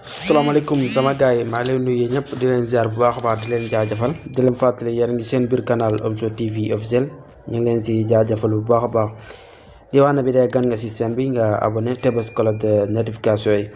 Assalamualaikum sama gaay ma leen nuyu ñep di leen ziar bu baax baax di leen jaajeufal di leen fatali yeen ngi seen bir canal Omzo TV officiel ñu leen ci jaajeufal bu baax baax di wax na bi day gan nga ci seen bi nga abonné te bes cloche de notification yi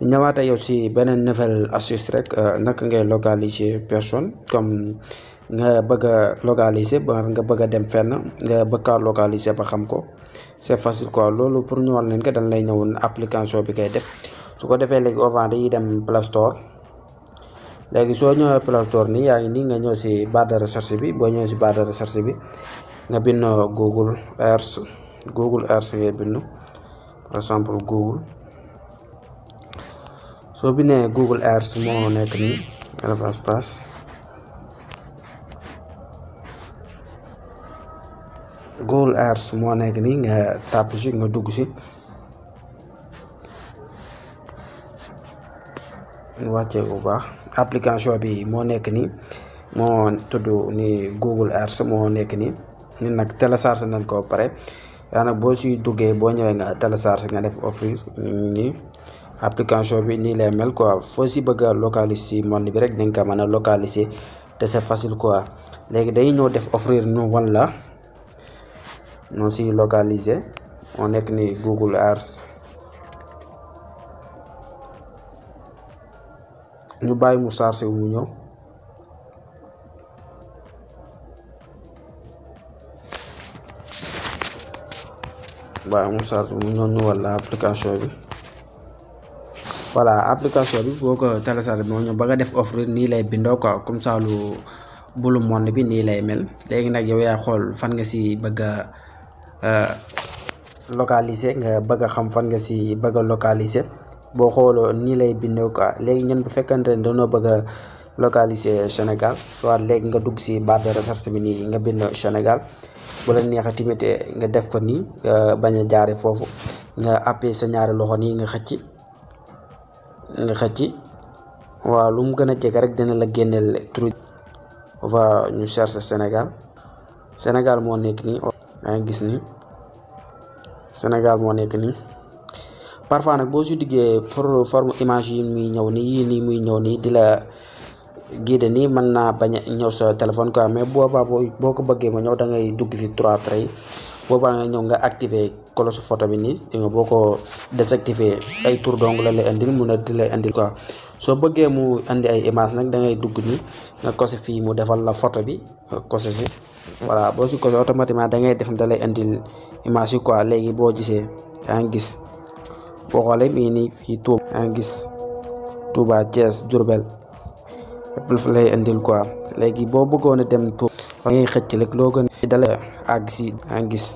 ñëwaata yow ci benen nouvelle astuce rek nak ngay localiser personne comme nga bëgg localiser ba nga bëgg dem fenn nga bëgg localiser ba xam ko c'est facile quoi lolu pour ñu wal leen ko dañ lay ñëw application bi kay def su ko defee léegi avant dañuy dem Play Store léegi soo ñëwee Play Store nii yaa ngi nii nga ñëw si barre de recherche bi boo ñëwee si barre de recherche bi nga bind Google Earth ngay bind par exemple Google soo bindee Google Earth moo nekk nii espace Google Earth moo nekk nii nga tàpp si nga dugg si wacce bu baax application bi mo nek ni mo tuddu ni Google Earth mo nek ni ñun nak télécharger nañ ko paré ya nak bo ci duggé bo ñëwé nga télécharger nga def offrir ni application bi ni lay mel quoi fo ci bëgg localiser monde bi rek dañ ka mëna localiser té c'est facile quoi légui day ñoo def offrir ñu wala non ci localiser on nek ni Google Earth ñu bay mu chargé mu ñëw bay mu chargé mu ñëw ñu wala application bi voilà application bi boko télécharger mo ñu bëgg def offrir ni lay bindo quoi comme ça lu bulu monde bi ni lay mel légui nak yow ya xol fan nga ci bëgg localiser nga bëgg xam fan nga ci bëgg localiser bo xolo ni lay bindé quoi légui ñun bu fekkante dañu bëgg localiser Sénégal soit légui nga dugg ci barre de recherche bi ni nga bind Sénégal bu la neexé timité nga def ko ni baña jaaré fofu nga appé sa ñaari loxo ni nga xëcc wa lu mu gëna jégg rek dina la génnel truc va ñu chercher Sénégal mo nekk ni ay gis ni Sénégal mo nekk ni parfois nak bo ci diggé pour forme image yi muy ñëw ni muy ñëw ni dila guide ni man na baña ñëw sa téléphone quoi mais boko bëggé ma ñëw da ngay dugg fi 3 tray boba nga ñëw nga activer cloche photo bi ni nga boko désactiver ay tour dong la lay andil mu na di lay andil quoi so bëggé mu andi ay image nak da ngay dugg ni nga coché fi mu defal la photo bi coché ci voilà bo ci coché automatiquement da ngay def da lay andil image quoi légui bo gisé ya nga gis bo xolé mi ni fi Touba Thiès Diourbel plus lay andil quoi légui bo bëggone dem Touba ngay xëcc rek lo gën dalé ag ci nga gis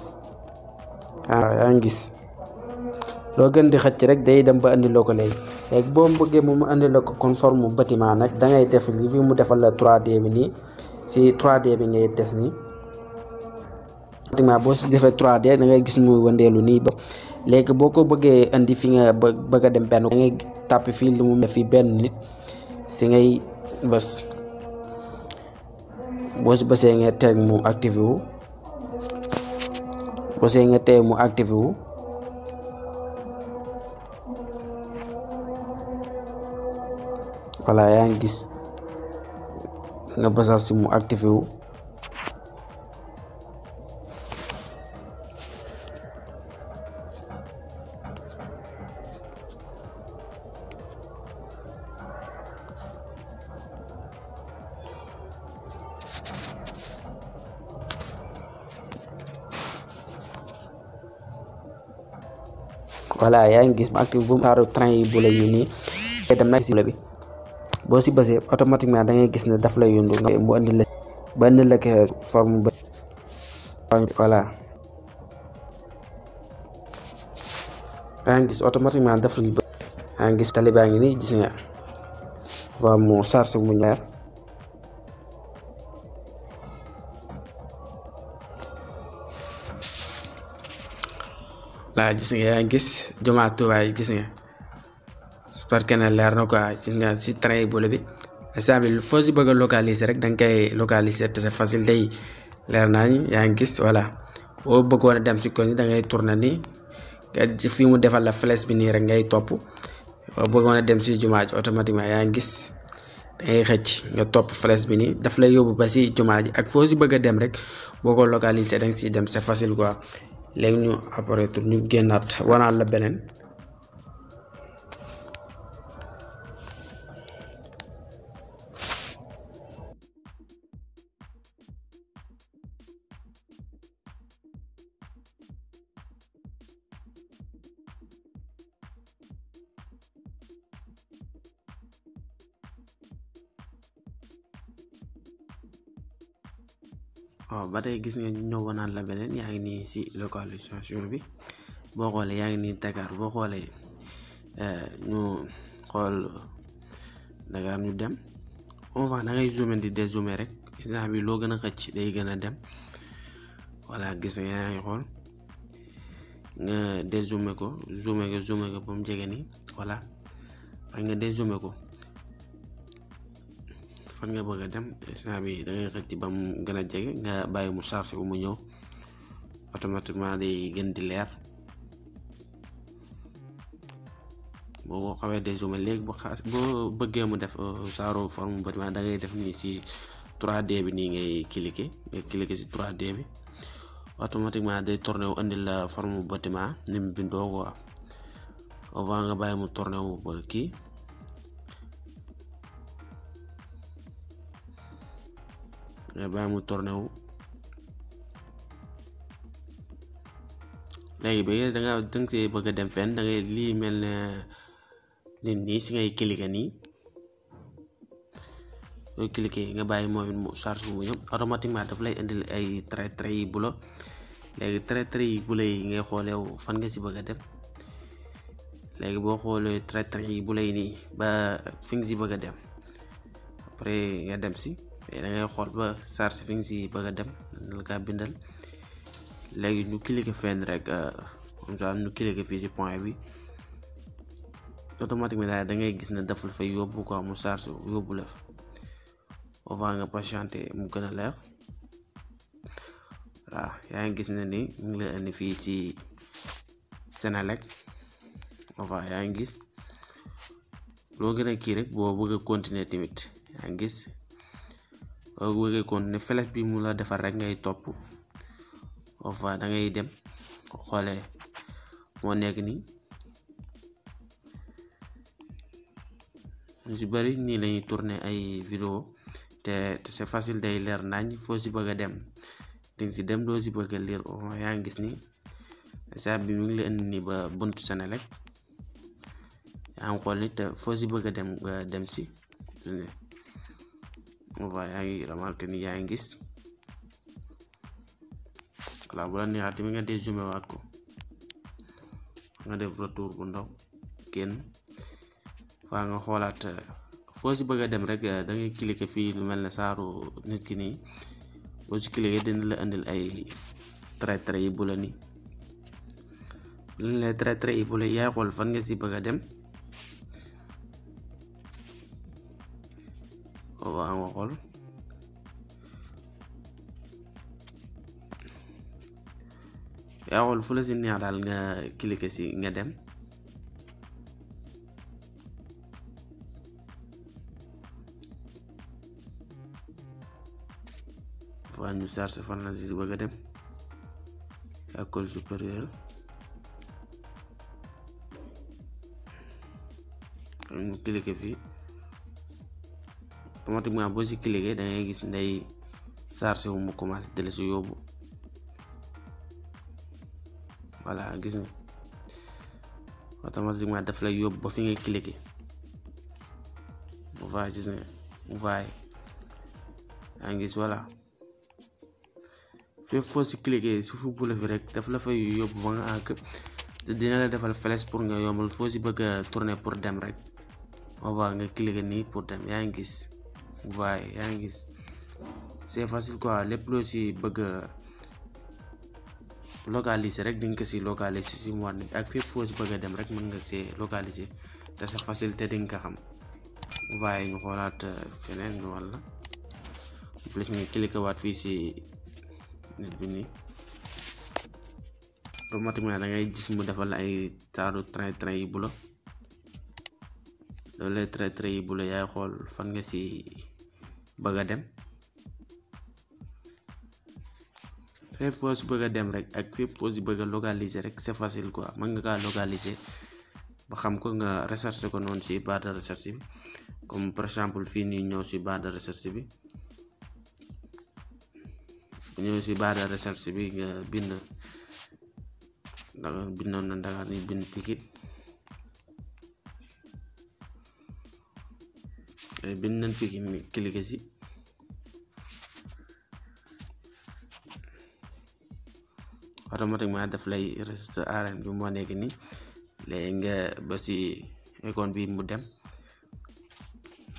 lo gën di xëcc rek day dem ba andi loko légui bo bëggé mu andi lako conforme bâtiment nak da ngay def li fi mu defal la 3D bi ni ci 3D bi ngay def ni bâtiment bo ci défé 3D da ngay gis mu wëndelu ni ba légui boko bëggé andi fi nga bëgg dem ben da ngay tapé fi lu mu def fi ben nit ci ngay bës bo ci bëssé nga tégg mu activé wu bo sé nga tégg mu activé wu voilà ya ngi gis nga bëssal ci mu activé wu voilà ya ngi gis ma active bu taru train yi bu la yini dem na ci bi bo ci bëssé automatiquement da ngay gis né daf lay yundu nga mu andi la ban la ke forme voilà da ngay gis automatiquement daf lay nga gis taliba ngi ni gis nga va mu charger mu ñaar la gis nga ya gis juma Touba gis nga j'espère que ne leer na quoi gis nga si train boole bi instant bi foo si bëgg localiser rek da nga koy localiser te c'est facile day leer naa ni yaa ngi gis voilà boo bëggoon dem si ko ni da ngay tourner ni ci fi mu defal la flèche bi ni rek ngay top bëggoon a dem si jumaa ji automatiquement yaa ngi gis dangay xëcc nga topp flèche bi nii daf lay yóbbu ba si jumaa ji ak foo si bëgg a dem rek boo ko localiser danga si dem c'est facile quoi. léegi ñu après tour ñu génnaat wanaat la beneen. waaw ba tey gis nga ñëw wanaat la beneen yaa ngi nii si localisation bi boo xoolee yaa ngi nii Dakar boo xoolee ñu xool Dakar ñu dem on va da ngay zoomer di dézoomer rek instant bi loo gën a xëcc day gën a dem voilà gis nga yaa ngi xool nga dézoomer ko zoomer ko ba mu jege nii voilà waaye nga dézoomer ko fan nga bëgg a dem instant bi da ngay xëcc ba mu gën a jege nga bàyyi mu chargé bu mu ñëw automatiquement day gën di leer boo ko xawee dézoomé léegi boo bëggee mu def saaro forme bâtiment da ngay def nii si 3D bi nii ngay cliquer si 3D bi automatiquement day tourné wu andil la forme bâtiment ni mu bindoo quoi avant nga bàyyi mu tourné wu ba kii nga bàyyi mu tourné wu léegi ba danga see bëgg a dem fenn da ngay lii mel ne nit nii si ngay cliquer nii soo cliquer nga bàyyi moom it mu charge bu mu ñëw automatiquement daf lay indil ay trait yi bu la léegi trait yi bu lay ngay xoolee fan nga si bëgg a dem léegi boo xoolee trait yi bu lay nii ba fi nga si bëgg a dem après nga dem si da ngay xool ba charge fi nga si bëgg a dem la kaa bindal léegi ñu cliquer fenn rek comme ça ñu cliquer fii ci point bi automatiquement daal da ngay gis ne daf la fay yóbbu quoi mu charge yóbbu la fa on va nga patienter mu gën a leer waaw yaa ngi gis ne ni mu ngi la indi fii ci Senelec on va yaa ngi gis loo gën a kii rek boo bëgg a continuer tamit yaa ngi gis boo bëgg a continuer flèche bi mu la defar rek ngay topp on va da ngay dem xoolee moo nekk nii ñu si bari nii lañuy tourner ay vidéo te c'est facile day leer nañ foo si bëgg a dem dinga si dem doo si bëgg a lire yaa ngi gis ni saa bi mu ngi la indi nii ba buntu Senelec yaa ngi xool ni te foo si bëgg a dem nga dem si on va yaa ngi remarqué ni yaa ngi gis voilà bu la neexaat tamit nga dézoomé waat ko nga def retour bu ndaw génn faa nga xoolaat foo si bëgg a dem rek da ngay cliquer fii lu mel ne saaru nit ki nii boo si cliquer dina la indil ay trait yi bu la nii lu ne trait yi bu la yaay xool fan nga si bëgg a dem waa nga xool yaa xool fu la si neex daal nga cliquer si nga dem fa ñu charge fan la si bëgg a dem école supérieure ñu cliquer fii automatiquement boo si cliquer da ngay gis nday charge wu mu commencé dale si yóbbu voilà gis nga automatiquement daf lay yóbbu ba fi ngay cliquer mu va gis nga mu va yaa ngi gis voilà fépp foo si cliquer si fu bula fi rek daf la fay yóbbu ba nga àgg te dina la defal flèche pour nga yombal foo si bëgg a tourner pour dem rek on va nga cliquer nii pour dem yaa ngi gis waaye yaa ngi gis c'est facile quoi lépp loo si bëgg localiser rek di nga ko si localiser si mu war nekk ak fépp foo si bëgg a dem rek mën nga see localiser te c'est facile te di nga ko xam waaye ñu xoolaat feneen wala plus nga cliquer waat fii si nit bi nii automatiquement da ngay gis mu defal ay taaru train yi bu la loolu lay trait yi bu la yaay xool fan nga si bëgg a dem. fépp foo si bëgg a dem rek ak fépp foo si bëgg a localiser rek c'est facile quoi. mën nga kaa localiser ba xam ko nga recherche ko noonu si barre de recherche bi, comme par exemple fii nii ñëw si barre de recherche bi, ñëw si barre de recherche bi nga bind Dakar, bindoon na Dakar ni bind Pikine, bind nañ Pikine ni cliquer si automatiquement daf lay registre arène bi moo nekk ni. léegi nga ba si icône bi mu dem,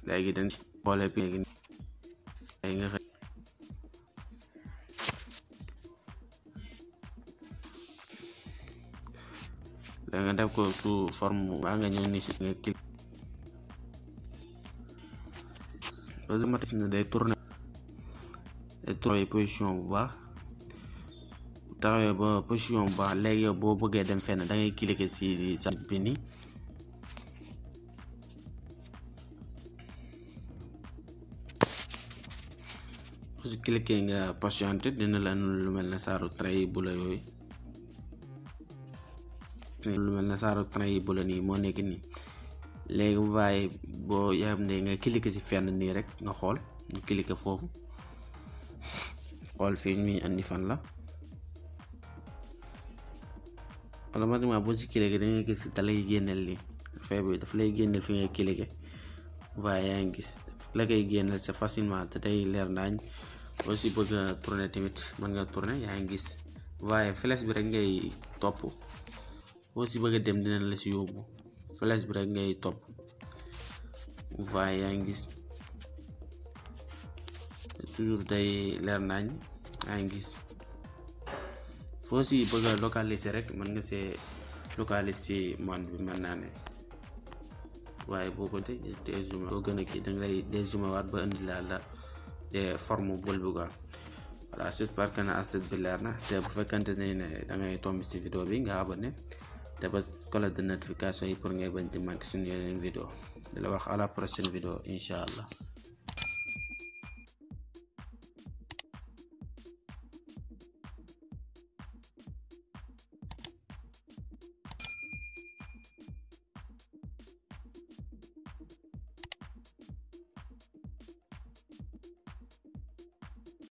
léegi dañ xoolee bi léegi nga léegi nga def ko sous forme waa nga ñëw ni si nga clic automatiquement day tourner position bu baax. taxawee ba position bu baax léegi yow boo bëggee dem fenn da ngay cliquer si sa bi nii, su cliquer nga patienter dina la lu mel ne saaru trait bu la yooyu, lu mel ne saaru trait yi bu la nii moo nekk nii. léegi waaye boo yaam ne nga cliquer si fenn nii rek nga xool, ñu cliquer foofu xool fii muy andi fan la. automatiquement boo si cliquer da ngay gis da lay génneel lii affaire bi daf lay génneel fi ngay cliquer, waaye yaa ngi gis la koy génneel c'est facilement te day leer naañ. boo si bëgg a tourner tamit mën nga tourner, yaa ngi gis waaye flèche bi rek ngay topp. boo si bëgg a dem dina la si yóbbu, flèche bi rek ngay topp, waaye yaa ngi gis toujours day leer naañ. yaa ngi gis foo si bëgg a localiser rek mën nga see localiser si monde bi mën naa ne, waaye boo ko dézoomé boo gën a kii danga lay dézoomé waat ba indi la forme bool bi quoi. voilà, j'espère que na astuce bi leer na. te bu fekkante ne da ngay tomb si vidéo bi nga abonné te ba cloche de notification yi pour ngay bañ di manqué suñu yeneen vidéo. di la wax à la prochaine vidéo incha allah.